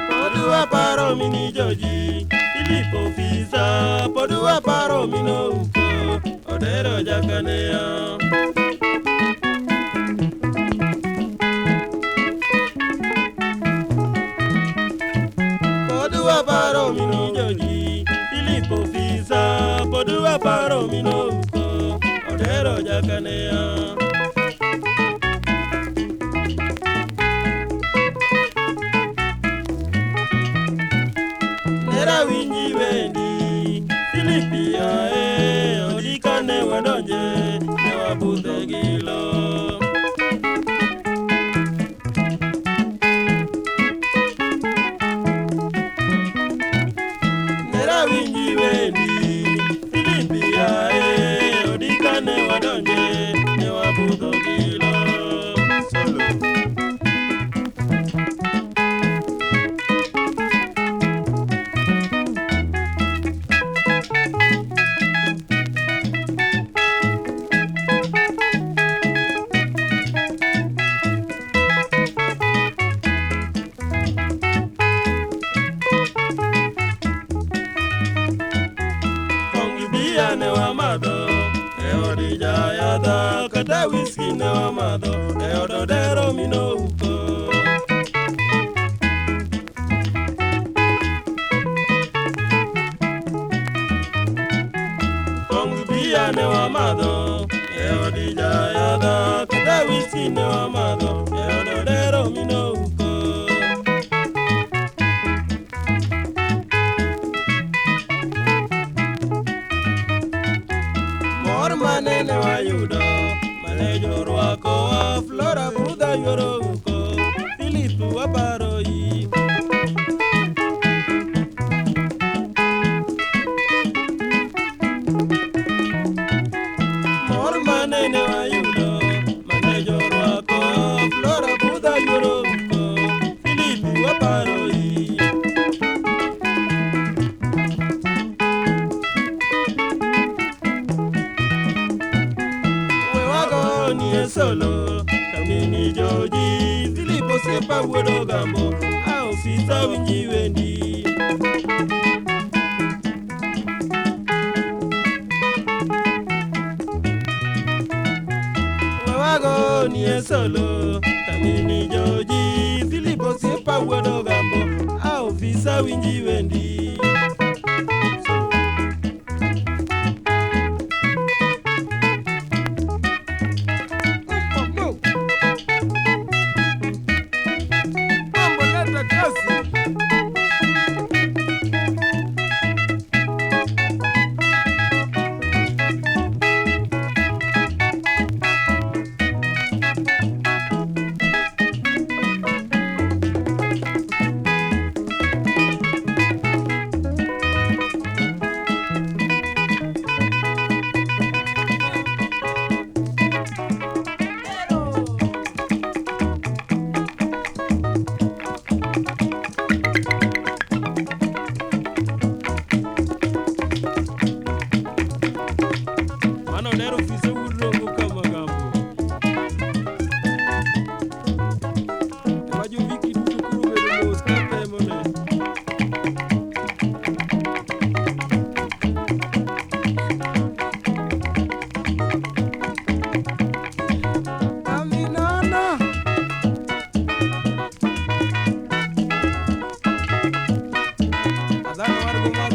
Podua paro mini joji, Filipo fisa, podua paro mino uko, Odero jakanea. Podua paro mini joji, Filipo fisa, podua paro mino uko, Odero jakanea. Nera winji wendi, Filipia e, odika ne wadonje, ne wabudho gilo. Nera winji wendi, Filipia e, odika ne wadonje, ne wabudho gilo. Solo. Kongi bia ne wamadho, e odi jayadha, kata whisky ne wamadho, e od Odero mino uko. Kongi bia ne wamadho, e odi jayadha, kata whisky ne wamadho, e od Odero mino uko. Mor manene wayudo, mane jorwakowa, Flora Budha yuoro uko, Philip waparo yi. Mor manene wayudo, mane jorwakowa, Flora Budha yuoro uko, Philip waparo yi. We wagoni e solo, kamini joji, Filipo sepa wuod Ogambo, a ofisa winji wendi. We wagoni e solo, kamini joji, Filipo sepa wuod Ogambo, a ofisa winji wendi. Solo. Mambo. Mambo leta kasi. Mano Odero ofise wuod Rongo Kamagambo. Ema joviki duto koro obedo mos ka temone. Aminana. Adhano war go mar